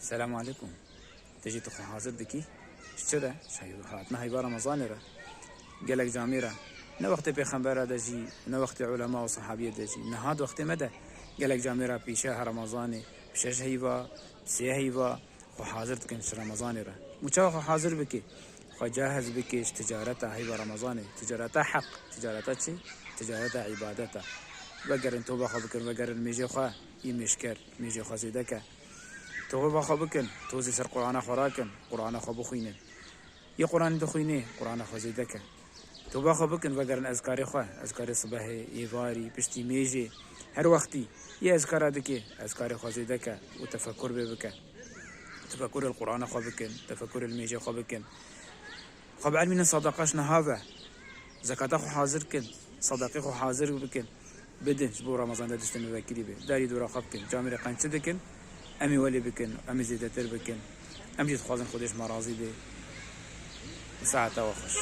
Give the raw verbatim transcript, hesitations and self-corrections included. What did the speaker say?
Selamu aleykum. Te jî tu xwe hazir dikî? Ji çi re? Ji hey-, hatina heyva Remezanê re. Gelek camê re. Ne wextê pêxembera de jî, ne wextê ulema û sahabiyê de jî. Niha di wextê me de gelek camê re pîşe her Remezanê, bi şeş heyva, bi sê heyva xwe hazir dikin ji Remezanê re. Û çawa xwe hazir bikî? Xwe cahiz bikî ji ticareta heyva Remezanê. Ticareta heq. Ticareta çi? Ticareta îbadeta. Vegerin toba xwe bikin, vegerin mêjê xwe, yî mêjker, mêjê xwe zêde ke. Toba xwe bikin, tozê ser Qur'ana xwe rakin, Qur'ana xwe bixwînin. Yê Qur'anê dixwînê, Qur'ana xwe zêde ke. Toba xwe bikin, vegerin ezkarê xwe, ezkarê sibehê, êvarî, piştî mêjê, her wextî. Yê ezkara dike, ezkarê xwe zêde ke û tefekur bê bike. Tefekur li Qur'ana xwe bikin, tefekur li mêjê xwe bikin. Xwe bielmînin sadaqaş niha ve. Zekata xwe hazir kin, sadaqê xwe hazir bikin. Bidin, ji bo Ramazan de diştin vekirî be. Darî dora xwe bikin. Camê re qençi dikin. Em ê welê bikin, em ê zêdetir bikin. Em jî dixwazin Xwedê ji me razî be. Saeta we xweş.